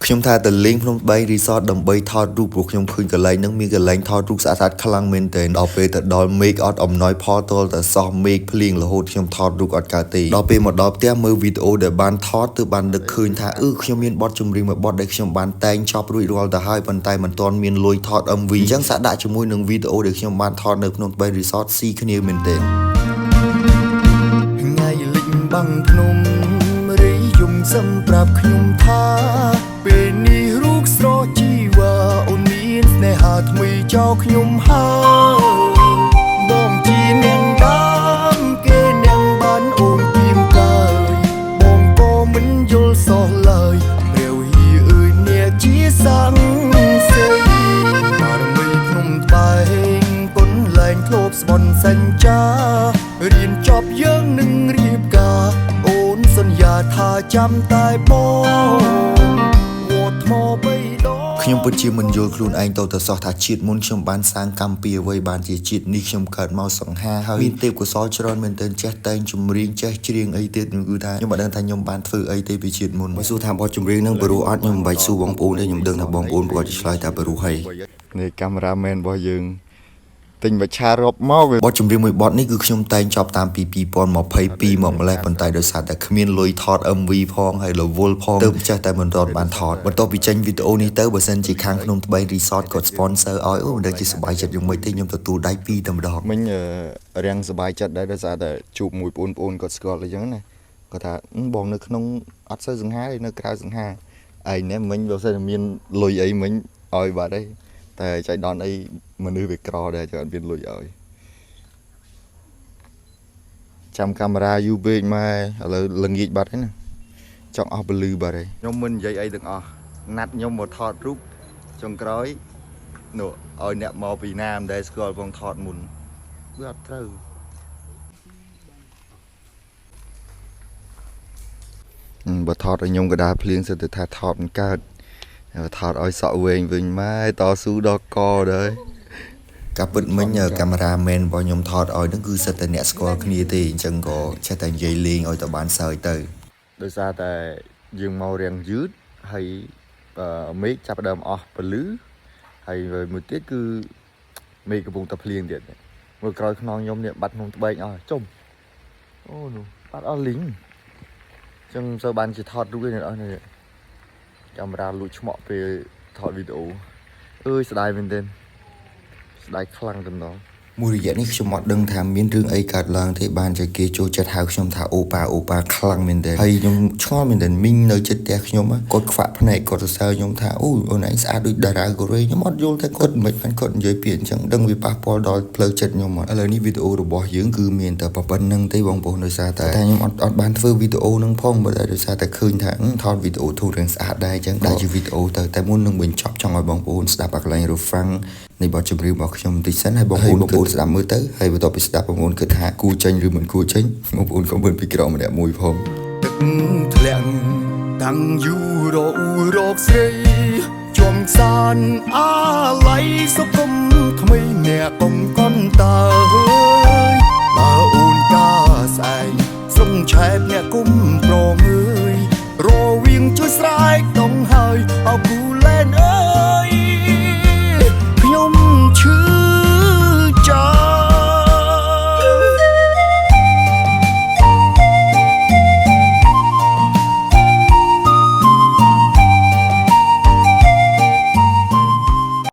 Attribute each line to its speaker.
Speaker 1: ខ្ញុំថាទៅលេងភ្នំត្បែងរីសតដើម្បីថតរូបព្រោះខ្ញុំឃើញកន្លែងហ្នឹងមានកន្លែងថតរូបស្អាតៗខ្លាំងមែនទែនដល់ពេលទៅដល់មេឃអត់អំណោយផលទល់តែសោះមេឃភ្លៀងរហូតខ្ញុំថតរូបអត់កើតទេដល់ពេលមកដល់ផ្ទះមើលវីដេអូដែលបានថតទើបបាននឹកឃើញថាអឺខ្ញុំមានបទចម្រៀងមួយបទដែលខ្ញុំបានតែងចប់រួចរាល់ទៅហើយប៉ុន្តែមិនទាន់មានលុយថត MV អញ្ចឹងសាកដាក់ជាមួយនឹងវីដេអូដែលខ្ញុំបានថតនៅភ្នំត្បែងរីសតស៊ីគ្នាមែនទែន
Speaker 2: ថ្ងៃលិចបាំងភ្នំរីយំសឹមប្រាប់ខ្ញុំថាពេលនេះរូបស្រស់ជីវ៉ាអូនមានស្នេហាថ្មីចោលខ្ញុំហើយបងជាអ្នកដើមគេអ្នកបានអូនពីមកាយបងក៏មិនយល់សោះឡើយព្រះហីអើយអ្នកជាសង្ស័យបារមីភ្នំត្បែងកុនលែងធ្លាប់ស្បន់សញ្ចារៀនចប់យើងនឹងរៀបការអូនសន្យាថាចាំតែបងវត្តថ្មបីដង
Speaker 1: ខ្ញុំពិតជាមិនយល់ខ្លួនឯងទៅតែសោះថាជាតិមុនខ្ញុំបានសាងកម្មពីអ្វីបានជាជាតិនេះខ្ញុំកើតមកសង្ហាហើយមានទេពកោសលច្រើនមែនទែនចេះតែងចម្រៀងចេះច្រៀងអីទៀតគឺថាខ្ញុំមិនដឹងថាខ្ញុំបានធ្វើអីទេពីជាតិមុនបើសួរថាបទចម្រៀងនឹងព្រោះអត់ខ្ញុំមិនបាច់សួរបងប្អូនទេខ្ញុំដឹងថាបងប្អូនគាត់ឆ្លើយថាព្រោះហើយ
Speaker 3: នេះcameraman របស់យើងទិញបច្ឆារាប់មកវា
Speaker 1: បទចម្រៀងមួយបទនេះគឺខ្ញុំតែងចប់តាមពី2022មកម្លេះប៉ុន្តែដោយសារតែគ្មានលុយថត MV ផងហើយរវល់ផងទើបចេះតែមិនទាន់បានថតបន្ទាប់ពីចេញវីដេអូនេះទៅបើសិនជាខាងភ្នំត្បែង Resort គាត់ sponsor ឲ្យអូមិនដឹងជាសប្បាយចិត្តយ៉ាងម៉េចទេខ្ញុំទទួលដៃពីរតែម្ដង
Speaker 3: មិញរាំងសប្បាយចិត្តដែរដោយសារតែជួបមួយបងប្អូនគាត់ស្គាល់អីចឹងណាគាត់ថាអឺបងនៅក្នុងអត់សូវសង្ហាទេនៅក្រៅសង្ហាឯងនេះមិញបើសិនតែមានលុយអីមិញឲ្យបាត់អីតែចៃដន្យអីមនុស្សវាក្រដែរចឹងអត់មានលុយឲ្យចាំកាមេរ៉ាយូរពេកម៉ែឥឡូវល្ងាចបាត់ហើយណាចង់អស់ពលឺបាត់ហើយខ្ញុំមិននិយាយអីទាំងអស់ណាត់ខ្ញុំមកថតរូបចុងក្រោយនោះឲ្យអ្នកមកពីណាមិនដែលស្គាល់ផងថតមុនវាអត់ត្រូវ បើថតឲ្យខ្ញុំក៏ដើរភ្លៀងសិតទៅថាថតមិនកើតបើថតឲ្យសក់វែងវិញម៉ែតស៊ូដល់កដែរ
Speaker 1: ការពិតមិញ cameraman របស់ខ្ញុំថតឲ្យហ្នឹងគឺសិតតែអ្នកស្គាល់គ្នាទេអញ្ចឹងក៏ចេះតែនិយាយលេងឲ្យតែបានសើចទៅ
Speaker 3: ដោយសារតែយើងមករាំងយឺតហើយមេឃចាប់ផ្ដើមអស់ពលឺហើយមួយទៀតគឺមេឃកំពុងតែភ្លៀងទៀតមើលក្រោយខ្នងខ្ញុំនេះបាត់ក្នុងត្បែងអស់ចុំអូនោះបាត់អស់លីងអញ្ចឹងមិនសូវបានជាថតរូបទេអ្នកនរនេះកាមេរ៉ាលួចឆ្មក់ពេលថតវីដេអូអើយស្ដាយមែនទែនស្ដាយខ្លាំងតែម្ដង
Speaker 1: មួយរយៈនេះខ្ញុំអត់ដឹងថាមានរឿងអីកើតឡើងទេបានជាគេចូលចិត្តហៅខ្ញុំថាអូប៉ាអូប៉ាខ្លាំងមែនទែនហើយខ្ញុំឆ្ងល់មែនទែនមីងនៅចិត្តផ្ទះខ្ញុំគាត់ខ្វាក់ភ្នែកគាត់សរសើរខ្ញុំថាអូអូនឯងស្អាតដូចតារាកូរ៉េខ្ញុំអត់យល់ថាគាត់មិនបានគាត់និយាយពាក្យអញ្ចឹងដឹងវាប៉ះពាល់ដល់ផ្លូវចិត្តខ្ញុំអត់ឥឡូវនេះវីដេអូរបស់យើងគឺមានតែប៉ុណ្្នឹងទេបងប្អូនដោយសារតែខ្ញុំអត់អត់បានធ្វើវីដេអូនឹងផងបើតែដោយសារតែឃើញថាថតវីដេអូធូររឿងស្អាតដែរអញ្ចឹងដាក់ជាវីដេអូទៅតែមុននឹងបញ្ចប់ចង់ឲ្យបងប្អូនស្ដាប់អាកន្លែង refrain នៃបទចម្រៀងរបស់ខ្ញុំបន្តិចសិនហើយបងប្អូនគិតស្ដាប់មើលទៅហើយបន្ទាប់ពីស្ដាប់បងប្អូនគិតថាគួរចេញឬមិនគួរចេញបងប្អូនក៏មើលពីក្រោមម្នាក់មួយផង
Speaker 2: ទឹកធ្លាក់តាំងយូររកស្រីជាំសានអាល័យសុគមថ្មីអ្នកកុំកន់តើើយបើអូនកាស្អែកសុងឆែបអ្នកគុំប្រង